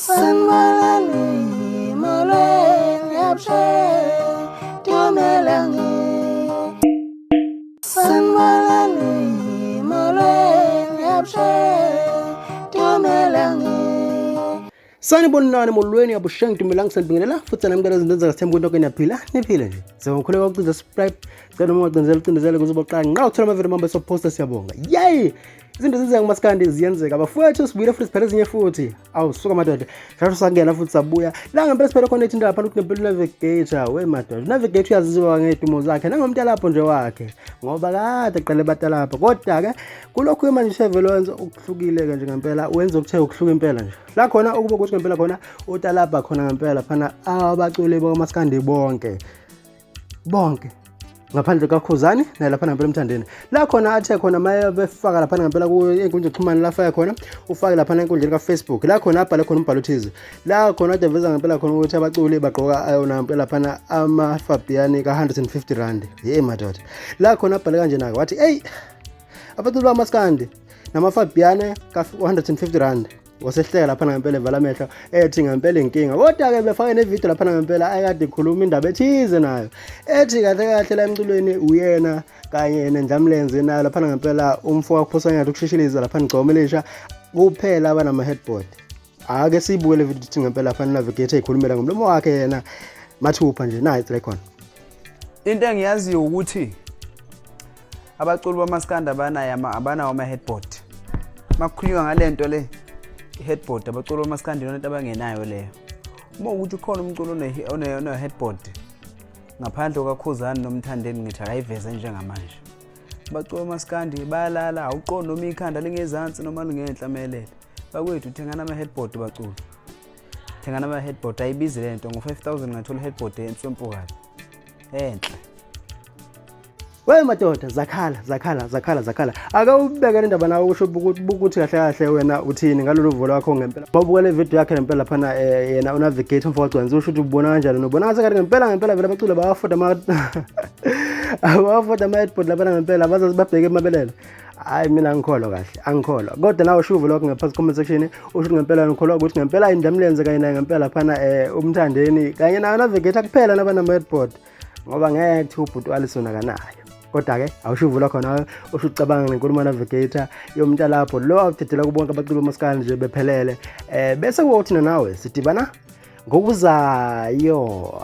Sanibonani, molweni, abusheni, dumelang. Sanibonani, molweni, abusheni, dumelang. Sanibonani, molweni, abusheng, dumelang, sanibingelela futhi sanamukela izinto zakasithemba ukuthi nonke niyaphila, niphile nje. Siyabonga ukucinza subscribe, cela noma ungacindezela ucindezele ukuze uboqala nqa uthola amavidiyo mambe soposta siyabonga. Yay! Izinto zenzeka kumaskandi ziyenzeka. Bafowethu sibuyile futhi siphele ezinye futhi. Awu suka madoda. Shasho sangena futhi sabuya. La ngempela siphele khona ethinta lapha ukuthi ngempela unavigator we madoda. Unavigator uyaziwa ngedumo zakhe nangomntalapho nje wakhe. Ngoba kade eqale batalapha. Kodwa ke kulokhu manje usevele wenza okuhlukile ke nje ngempela wenza okuthe ukuhluka impela nje. La khona ukuba ukuthi ngempela khona utalabha khona ngempela phana abaculi bakamaskandi bonke. Bonke ngaphandle kaKhuzani naye laphana ngempela emthandeni la khona athe khona maye befaka laphana ngempela enkundla yokuxhumana la faka khona ufake laphana enkundleni kaFacebook la khona abhale khona umbhalo othize la khona ade veza ngempela khona ukuthi abaculi bagqoka ayona ngempela laphana ama-Fabiani ka-150 rand hey madoda la khona abhale kanje nake wathi eyi abaculi bamaskandi nama-Fabiane ka-150 rand wasehleka laphana ngempela evala amehlo ethi ngempela inkinga kodwa-ke befake nevidiyo laphana ngempela ayekade ikhuluma indaba ethize nayo ethi kahle kahle la emculweni uyena kanye nendlamlenze nayo laphana ngempela umfo wakuphosanyatha ukushishiliza laphana igcoma elisha kuphela abanama-headboard ake siyibuke le video ukuthi ngempela laphana navigator ekhulumela ngomlomo wakhe yena mathupha nje nayi la khona. Into engiyaziyo ukuthi abaculi bamaskandi abanayo abanawo ama-headboard. Makukhulunywa ngale nto le i-headboard, abaculi bamaskandi iyona into abangenayo leyo. Uma ukuthi ukhona umculo one-headboard ngaphandle kukaKhuzani noMthandeni, ngithi akayiveze njengamanje. Abaculi bamaskandi bayalala, awuqondi noma ikhanda lingezansi noma lingenhla melele. Bakwethu, thengani ama-headboard, baculi, thengani ama-headboard. Ayibizi le nto, ngo-5000 ngathola i-headboard enswempu kabi enhle. We madoda, zakhala zakhala zakhala zakhala. Ake ubeke le ndaba nawe usho ukuthi kahle kahle wena uthini ngalolu vulo lwakho ngempela. Babuka le video yakhe ngempela laphana yena unavigator umfo kaGcwenzi usho ukuthi ubona kanjani ubona ngathi ngempela ngempela vele abaculi bawafoda ama abawafoda ama-headboard laphana ngempela baze babheke emabelele. Hayi mina angikholwa kahle, angikholwa. Kodwa nawe usho uvo lwakho ngaphansi comment section usho ukuthi ngempela ngikholwa ukuthi ngempela indamlenze kanye naye ngempela laphana umthandeni kanye nayo navigator kuphela nabanama-headboard ngoba ngeke kuthiwa ubhuti u-Alison akanayo. Kodwa-ke awusho uvo lwakho nawe usho ucabanga ngenkulumo navigator yomntalapho lo awudedela kubonke abaculi bomaskandi nje bephelele. Bese kuba thina nawe sidibana ngokuzayo.